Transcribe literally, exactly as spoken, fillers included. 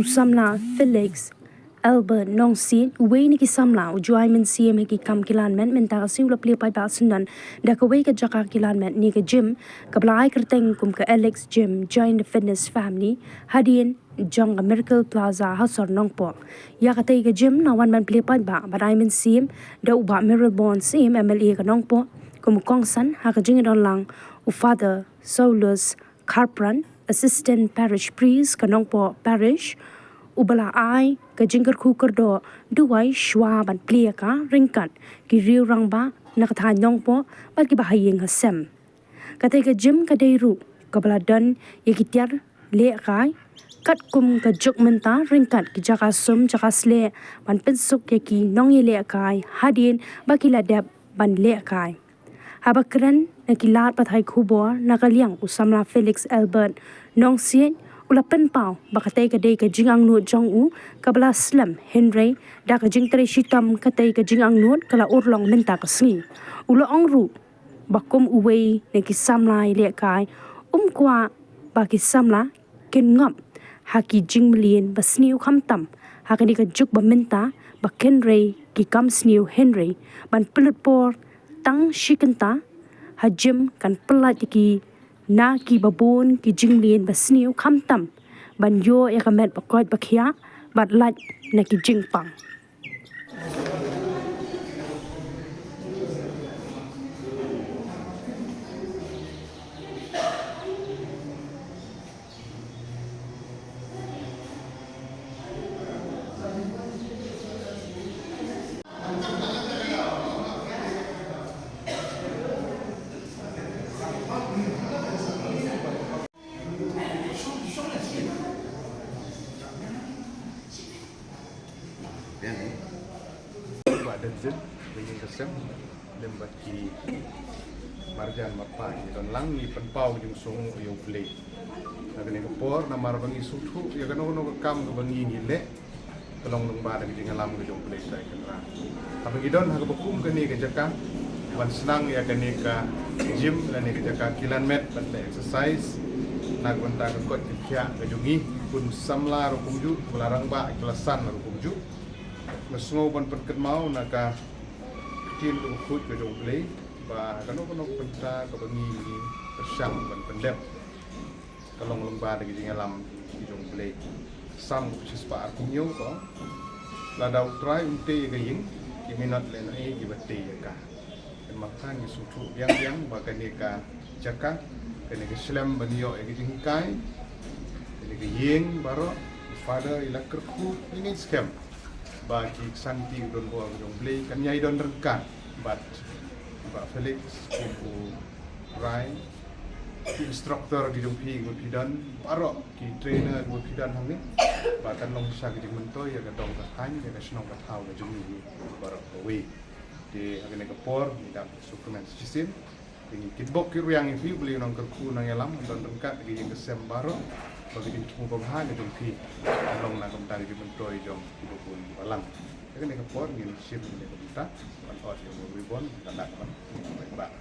Samla Felix Albert Nongsiej, uwei na ki samla u ju ai mynsiem ha ki kam kilan met, mynta ka sngi u la plie paidbah syndon da kawei ka jaka kilan met ne ka gym kaba la ai kyrteng kum ka Alex Gym Join the Fitness Family hadien jong ka Miracle Plaza ha sor Nongpoh. Ïa katei ka gym la wan ban plie paidbah bad ai mynsiem da u Bah Mayralborn Syiem, M L A ka Nongpoh, kum u kongsan ha ka jingdon lang u Father Saulus Kharpran, Assistant Parish Priest ka Nongpoh Parish, uba la ai ka jingkyrkhu kyrdoh duwai shuwa ban plie ka ryngkat ki riew rangbah na ka thaiñ Nongpoh bad kiba ha ïing ha sem. Katei ka gym ka dei ruh kaba la don ïa ki tiar lehkai katkum ka juk mynta ryngkat ki jaka sum jaka sleh ban pynsuk ïa ki nongïalehkai hadien ba ki la dep ban lehkai. Haba kren na ki lad pathai khubor na ka liang u samla Felix Albert Nongsiej u la pynpaw ba katei ka dei ka jingangnud jong u kaba la slem, hynrei da ka jingtrei shitom katei ka jingangnud ka la urlong mynta ka sngi. U la ong ruh ba kum uwei na ki samla ïalehkai um kwah ba ki samla kin ngop ha ki jingmlien ba sniew khamtam ha kane ka juk ba mynta ba kin rei ki kam sniew, hynrei ban pynlut por tang shi kynta ha gym kan pyllait ïa ki na kiba bun ki jingmlien ba sniew khamtam ban ïoh ïa ka met ba koit ba khiah bad lait na ki jingpang. Bah Denzil, ba ïing ka sem, lem bad ki marjan marpa, ngi don lang ngi pynpaw ka jingsngewnguh ïa U Blei. Ha kane ka por, namar ba ngi sngewthuh ïa kano kano ka kam kaba ngi ngi leh, ka long lyngba da ka jingïalam ka jong U Blei Trai Kynrad. Haba ngi don ha kaba kum kane ka jaka ban sdang ïa kane ka gym lane ka jaka kilan met ban leh exercise na ka bynta ka koit ka khiah ka jong ngi, bun samla ruh kumjuh, ki ba la rangbah, ki ba la san ruh kumjuh. Nga sngew ban pynkynmaw na ka ktien kaba khuid ka jong U Blei ba kano kano ka bynta kaba ngi ngi pyrshang ban pyndep, ka long lyngba da ka jingïalam ka jong U Blei. Salm kaba shispah arphew hynñiew ka ong, lada U Trai um tei ïa ka ïing, ki minot lehnohei kiba tei ïa ka. Kynmaw, ngi sngewthuh biang biang ba kane ka jaka, kane ka shlem ban ïoh ïa ka jinghikai, kane ka ïing baroh, u Father i la kyrkhu, ngi ngeit skhem ba ki ksanti ki donbor ka jong U Blei kan ïai don ryngkat bad Bah Felix kum u rai, ki instructor ki jong phi kiba phi don baroh, ki trainer kiba phi don hangne, ba kan long shisha ka jingmyntoi ïa ka dong ka thaiñ, ïa ka shnong ka thaw ka jong ngi baroh kawei. Te ha kane ka por ngi dap sngewkmen shisien. Te ngi kitbok kitrwiang ïa phi, U Blei un nang kyrkhu nang ïalam, don ryngkat ka ïing ka sem baroh, ba ka jingthmu babha ka jong phi kan long na ka bynta ka jingmyntoi jong kiba bun balang. Ha kane ka por ngin shim kane ka bynta ban ot ïa u ribbon, ban lak ban, ban bah.